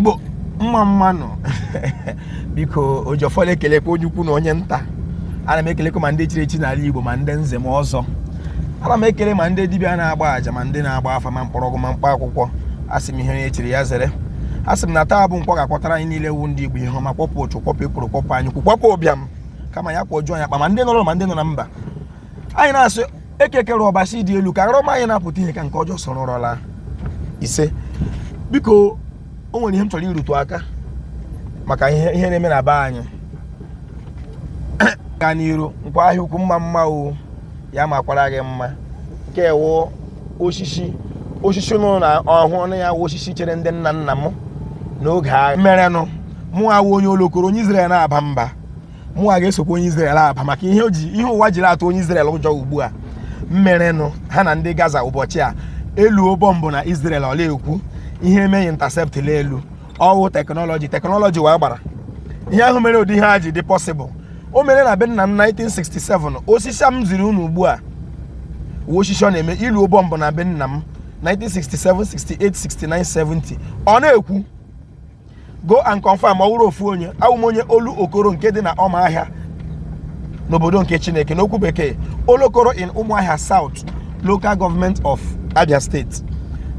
Igbo, mma mma nụ. Biko, Ojiọfọ na-ekelekwa onye ukwu na onye nta. Ana m ekelekwa ma ndị chiri echi n'ala Igbo, ma ndị nze ma ọzọ. Ana m ekele ma ndị dibịa na-agba àjà, ma ndị na-agba afa, ma mkpọrọgwụ, ma mkpa akwụkwọ. Asị m ihe onye chiri ya zere. Asị m na taa bụ nkwọ ga-akwọtara anyị niile wu ndị Igbo ihe ọma, kwọpụ ụchụ, kwọpụ ekworo, kwọpụ anyị ukwu, kwọpụ ụbịam, kama ya kwọjuo anyị akpa, ma ndị nọrọ ma ndị nọ na mba. Anyị na-asị ekekere ọbasi dị elu ka arọma anyị na-apụta ihe, ka nke ọjọọ sọrọ ụrọla ise. Biko, o nwere ihe m chọrọ irutu aka maka ihe na-eme na be anyị. Gaa n'iru nkwa ahịa ukwu, mma mma o, ya makwara gị mma. Nke wụ osisi nụ na ọhụụ ya wụ osisi chere ndị nna nna m n'oge agha merenụ. Mụ awụ onye Olokoro, onye Israel na-aba mba. Mụ a ga-esokwa onye Israel aba maka ihe o ji ihe ụwa jiri atụ onye Israel ụjọ ugbu a mmerenụ ha na ndị Gaza. Ụbọchị a elu bọmbụ na Israel ọla ekwu ihe emeghị intercept elu ọwụ technology wee gbara ihe ahụ mere ụdị ihe a ji dị possible. O mere na be nna m 1967. Osisi a m ziri unu ugbu a wụ osisi ọ na-eme ilu bọmbụ na be nna m 1967, 68, 69, 70. Ọ na-ekwu, go and confirm. Ọ wụrụ ofu onye awụ m onye Olu Okoro nke dị na Ọmahịa n'obodo nke Chineke, n'okwu bekee, Olokoro in Ụmụahịa South Local Government of Abia State.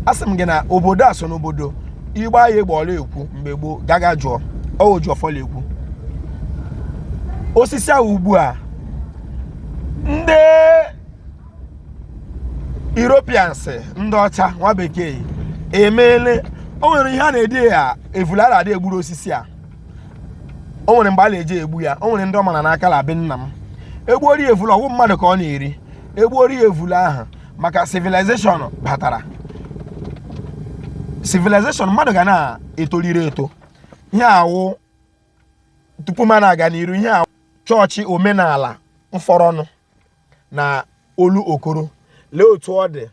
Asị m gị na obodo a so n'obodo igbe anyị egbe ọla ekwu mgbe gboo. Gaga jụọ ọwụ ekwu osisi ahụ ugbu a. Ndị Europeans, ndị ọcha, nwa bekee emeele. O nwere ihe a na-edi ya evule a na-adị egburu osisi a. O nwere mgbe a na-eji egbu ya. O nwere ndị ọ mara n'aka la be nna m. Egbuori evule, ọwụ mmadụ ka ọ na-eri. Egbuori evule ahụ maka civilization batara. Civilization, mmadụ ga na-etoliri eto. Ihe awụ tupu m na-aga n'iru, ihe a chọọchị omenala mfọrọnụ na Olu Okoro. Lee otu ọ dị.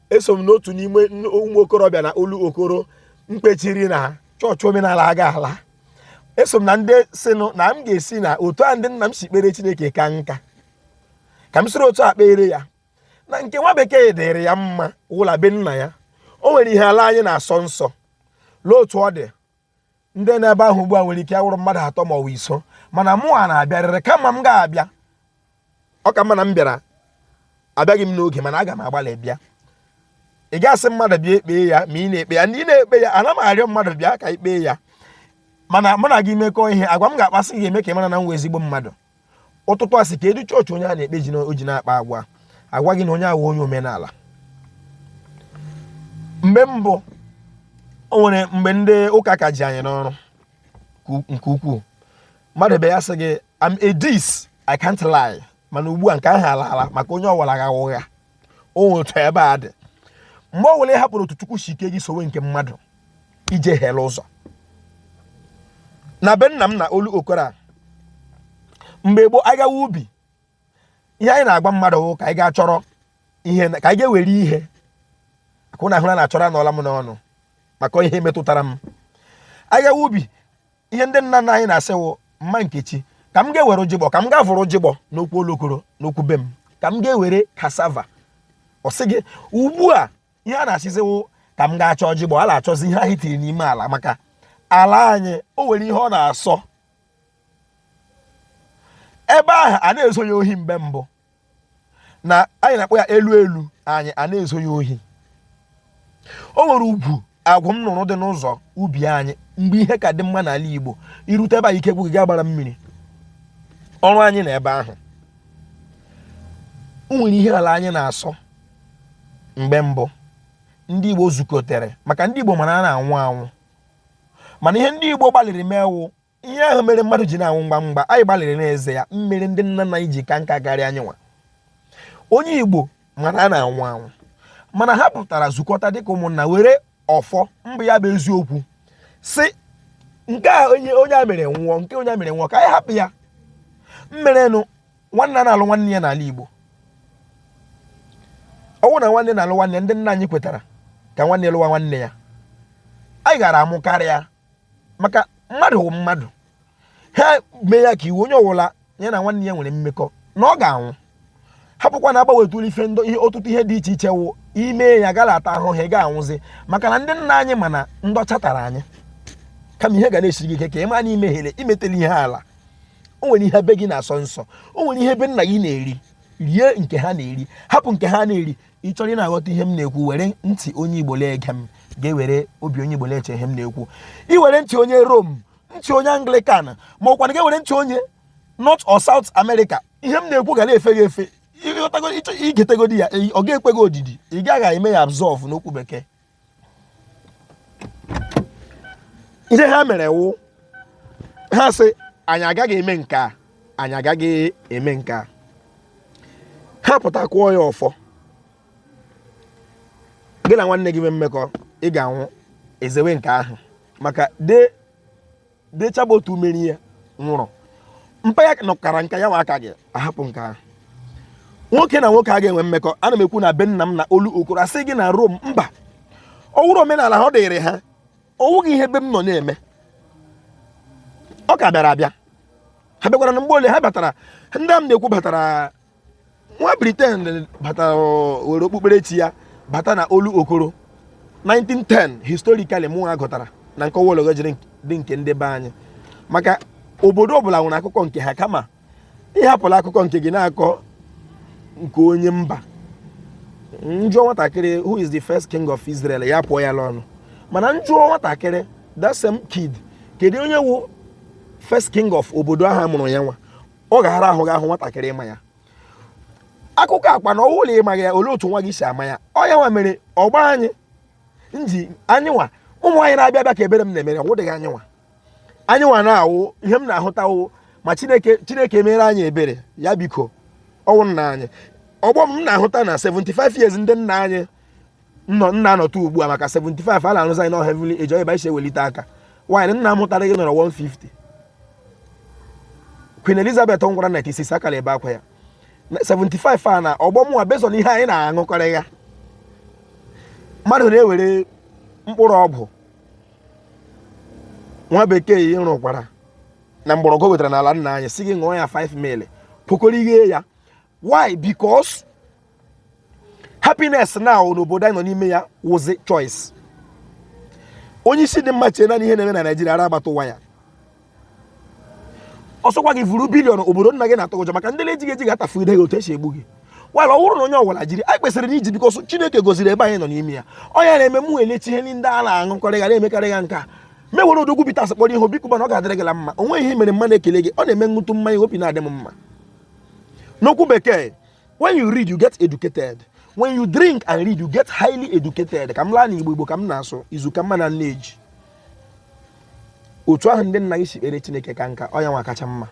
Eso m n'otu n'ime ụmụ okorobịa na Olu Okoro mkpechiri na chọọchị omenala aga ala. Eso m na ndị sinụ na m ga-esi na otu a ndị nna m si kpere Chineke ka nka ka m siri otu a kpere ya na nke nwa bekee dịrị ya mma wụla be nna ya. O nwere ihe ala anyị na-asọ nsọ. Lee otu ọ dị. Ndị na-ebe ahụ ugbu a nwere ike awụrụ mmadụ atọ ma ọ bụ iso, mana mụ a na-abịarịrị. Kama m ga-abịa, ọ ka mma na m bịara. Abịaghị m n'oge, mana aga m agbalị bịa. Ị ga-asị mmadụ bịa ekpee ya, ma ị na-ekpe ya, ndị na-ekpe ya, ana m arịọ mmadụ bịa ka ikpee ya. Mana mụ na gị mekọọ ihe, agwa m ga-akpasị gị eme ka ị mara na m wụ ezigbo mmadụ. Ụtụtụ asị ka edu chọọchị onye a na-ekpe ji na o ji na-akpa agwa agwa gị na onye awụ onye omenala. Mgbe mbụ, o nwere mgbe ndị ụka ka ji anyị n'ọrụ nke ukwuu. Mmadụ bịa ya sị gị, "I'm a this, I can't lie." Mana ugbu a nke ahụ ala ala maka onye ọwara gha ụgha. O nwere otu ebe a dị. Mgbe ọ wụla ị hapụrụ otu Chukwu si ike gị sowe nke mmadụ, ije hele ụzọ. Na be nna m na Olu Okoro a, mgbe gboo, anyị gawa ubi, ihe anyị na-agwa mmadụ wụ ka anyị gaa chọrọ ihe, ka anyị ga-ewere ihe akwụ na ahụra na-achọrọ anọọla m n'ọnụ maka ihe metụtara m. Anyị gawa ubi, ihe ndị nna nna anyị na-asị wụ, "Mma Nkechi, ka m ga-ewere jigbọ, ka m gaa vụrụ jigbọ n'okwu Olokoro, n'okwu be m, ka m ga-ewere cassava." Ọ sị gị ugbu a ihe a na-asịzi wụ ka m gaa chọọ jigbọ. A na-achọzi ihe ahụ tiri n'ime ala maka ala anyị. O nwere ihe ọ na-asọ ebe ahụ a na-ezo ya ohi. Mgbe mbụ na anyị na-akpọ ya elu elu anyị a na-ezo ya ohi. O nwere ugwu agwụ m nụrụ dị n'ụzọ ubi anyị mgbe ihe ka dị mma n'ala Igbo. Irute ebe a, ike gwụ gị gaa gbara mmiri. Ọrụ anyị na ebe ahụ, o nwere ihe ala anyị na-asọ. Mgbe mbụ ndị Igbo zukọtere maka ndị Igbo, mana a na-anwụ anwụ. Mana ihe ndị Igbo gbalịrị meewụ ihe ahụ mere mmadụ ji na-anwụ mgba mgba. Anyị gbalịrị na-eze ya mmiri. Ndị nna nna anyị ji ka nka karịa anyị nwa. Onye Igbo mana a na-anwụ anwụ, mana ha pụtara zukọta dịka ụmụnna, were ọfọ mbụ ya bụ eziokwu si nke a onye onye a mere nwụọ, nke onye a mere nwụọ, ka anyị hapụ ya. Mmerenụ nwanne na-alụ nwanne ya n'ala Igbo, ọnwụ na nwanne na-alụ nwanne. Ndị nna anyị kwetara ka nwanne lụwa nwanne ya. Anyị gara amụ karịa maka mmadụ wụ mmadụ. Ha mee ya ka iwu onye ọbụla ya na nwanne ya nwere mmekọ na ọ ga-anwụ. Hapụkwa na agbanwetụrụ ife ndọ ihe ọtụtụ ihe dị iche iche wụ ime ya gara ata ahụhụ, ị ga-anwụzi maka na ndị nna anyị, mana ndọcha tara anyị. Kama ihe ga na-esiri gị ike ka ị ma na imehiere, imetela ihe ala. O nwere ihe be gị na-asọ nsọ, o nwere ihe be nna gị na-eri. Rie nke ha na-eri, hapụ nke ha na-eri. Ị chọrọ ị na-aghọta ihe m na-ekwu, were ntị onye Igbo na-ege m, ga-ewere obi onye Igbo na-eche ihe m na-ekwu. I were ntị onye Rome, ntị onye Anglican, ma ọkwanụ gị were ntị onye North or South America, ihe m na-ekwu ga na-efe gị efe. Ịghọtago? Igetegodi ya, ọ ga-ekwe gị odidi, ị gaghị eme ya absorb n'okwu bekee. Ihe ha mere wụ ha sị anyị agaghị eme nke a, anyị agaghị eme nke a. Ha pụta kụọ ya ọfọ. Gị na nwanne gị nwee mmekọ, ị ga-anwụ. Ezewe nke ahụ maka dechaba otu mere ya nwụrụ. Mpa ya nọkara nka ya nwa aka gị ahapụ nke ahụ. Nwoke na nwoke agaghị enwe mmekọ. Ana m ekwu na be nna m na olu okoro asị gị na Rome mba, ọ wụrụ omenala ha, ọ dịrị ha, ọ wụghị ihe ebe m nọ na-eme. Ọ ka bịara abịa, ha bịakwara na mgbe ole ha batara. Ndị a m na-ekwu batara, nwa Britain batara were okpukperechi ya bata na olu okoro 1910. Historically, mụ nwa gụtara na nkọwa ologo jiri dị nke ndị be anyị, maka obodo ọbụla nwere akụkọ nke ha. Kama ịhapụla akụkọ nke gị na-akọ nke onye mba. Njụọ nwatakịrị, "Who is the first king of Israel?" ya pụọ ya n'ọnụ. Mana njụọ nwatakịrị, that same kid, kedu onye wụ first king of obodo ahụ a mụrụ ya nwa, ọ ga-ara ahụ gị ahụ nwatakịrị ịma ya. Akụkọ akpa na ọwụ ụlọ ịmaghị ya, olee otu nwa gị si ama ya? Ọ ya nwa mere ọgba anyị nji anyị nwa ụmụ anyị na-abịa abịa ka ebere m na-emere ọwụdịghị anyị nwa. Anyị nwa na-awụ ihe m na-ahụta wụ ma Chineke, Chineke emere anyị ebere ya. Biko, ọwụ nna anyị ọgbọ m na-ahụta na 75 years ndị nna anyị nọ nna anọtụ ugbu a, maka 75 a na-arụzi anyị na heavenly age. Onye isi ewelite aka nwaanyị nna m mụtara gị nọrọ 150. Queen Elizabeth ngwara 96 akara ebe akwa ya 75 a na ọgbọ mụnwa bezọ na ihe anyị na-aṅụkọrị ya. Mmadụ na-ewere mkpụrụ ọgwụ nwa bekee rụkwara na mgbọrọgwụ wetara n'ala nna anyị, si gị ṅụọ ya 5 mil pokorighee ya. Why? Because happiness now n'obodo anyị nọ n'ime ya wụzi choice. Onye isi dị mma chee naanị ihe na-eme na Naijiria ara agbata ụwa ya. Ọsọkwa gị vuru billion, obodo nna gị na-atọ ụjọ maka ndị na-ejighị eji ga-atafu ide gị otu esi egbu gị. Wala ọ bụrụ na onye ọbụla jiri anyị kwesịrị na iji, because Chineke goziri ebe anyị nọ n'ime ya. Ọ ya na-eme mụ elechi ihe ndị a na-aṅụkọrị ga na-emekarị ya nke a mewere Odogwu Bitters kpọrọ ihe obi kụba na ọ ga-adịrị gị la mma. O nweghị ihe mere mma na-ekele gị. Ọ na-eme ṅụtụ mmanya, obi na-adị m mma. N'okwu bekee, when you read, you get educated. When you drink and read, you get highly educated. Ka m laa n'Igbo. Igbo ka m na-asụ izu ka mma na nne eji otu ahụ ndị nna gị si kpere Chineke ka nka ọ ya nwa kacha mma.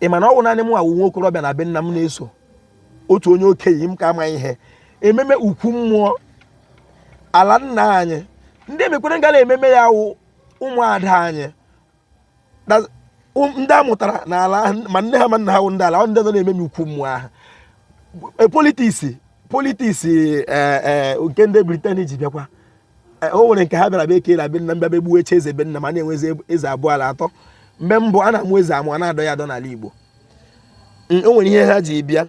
Ị ma na ọ wụ naanị m awụ nwa okorobịa na be nna m na-eso otu onye okenye m ka ama ihe ememe ukwu mmụọ ala nna anyị. Ndị emekwere ngala ememe ya wụ ụmụada anyị, ndị a mụtara n'ala ahụ, ma nne ha ma nna ha wụ ndị ala ọ ndị nọ na-ememe ukwu mmụọ ahụ. Politics nke ndị Britain ji bịakwa, o nwere nke ha bịara bịa ekele be nna m, bịa bịa gbuo eche eze be nna m. A na-enwezi eze abụọ ala atọ. Mgbe mbụ a na-amụ eze amụ, a na-adọ ya adọ n'ala Igbo. O nwere ihe ha ji bịa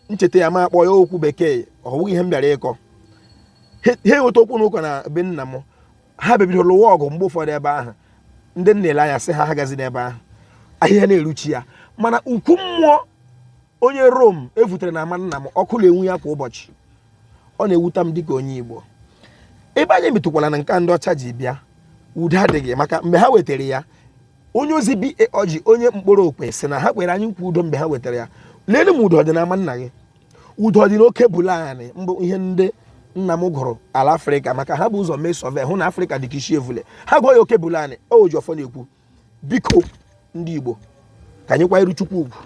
ncheta ya ma akpọ ya okwu bekee. Ọ bụghị ihe m bịara ịkọ. Ha enweta okwu na ụka na be nna m. Ha bebidoro lụwa ọgụ mgbe ụfọdụ ebe ahụ. Ndị nna ele anya sị ha ha gazi n'ebe ahụ ahịhịa na-eruchi ya. Mana ukwu mmụọ onye Rom evutere na ama nna m, ọkụ na-enwu ya kwa ụbọchị. Ọ na-ewute m dịka onye Igbo. Ebe anyị metụkwara na nke ndị ọcha ji bịa, udo adịghị, maka mgbe ha wetara ya, onye ozi B.A. Ọjị onye mkpụrụ okwe sị na ha kwere anyị nkwa udo mgbe ha wetara ya. Lelu m, udo ọ dị n'ama nna gị? Udo ọ dị n'oke bụla anyị mbụ? Ihe ndị nna m gụrụ ala Afrịka, maka ha bụ ụzọ mee survey hụ na Afrịka dị ka isi evule, ha gụọ ya oke bụla anyị. O ji ọfọ na-ekwu, biko ndị Igbo, ka anyị kwanyere Chukwu ugwu.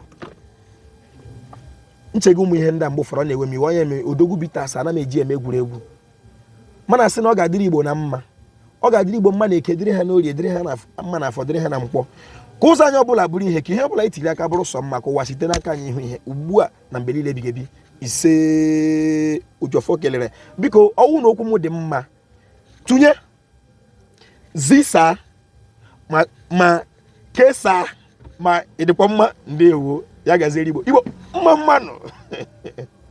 Nchega ụmụ ihe ndị a mgbe ụfọdụ ọ na-ewe m iwe. Onye eme Odogwu Bitters, ana m eji eme egwuregwu, mana asị na ọ ga-adịrị Igbo na mma. Ọ ga-adịrị Igbo mma na eke, dịrị ha n'orie, dịrị ha na mma na afọ, dịrị ha na nkwọ. Ka ụzọ anyị ọbụla bụrụ ihe, ka ihe ọbụla itiri aka bụrụ sọ mma, ka ụwa site n'aka anyị ihu ihe ugbu a na mgbe niile ebighị ebi. Ise. Ojofọ kelere. Biko, ọnwụ na okwu m dị mma, tụnye, zisaa, ma kesaa, ma ịdịkwa mma. Ndewo, ya gaziere Igbo. Igbo mma mmanụ.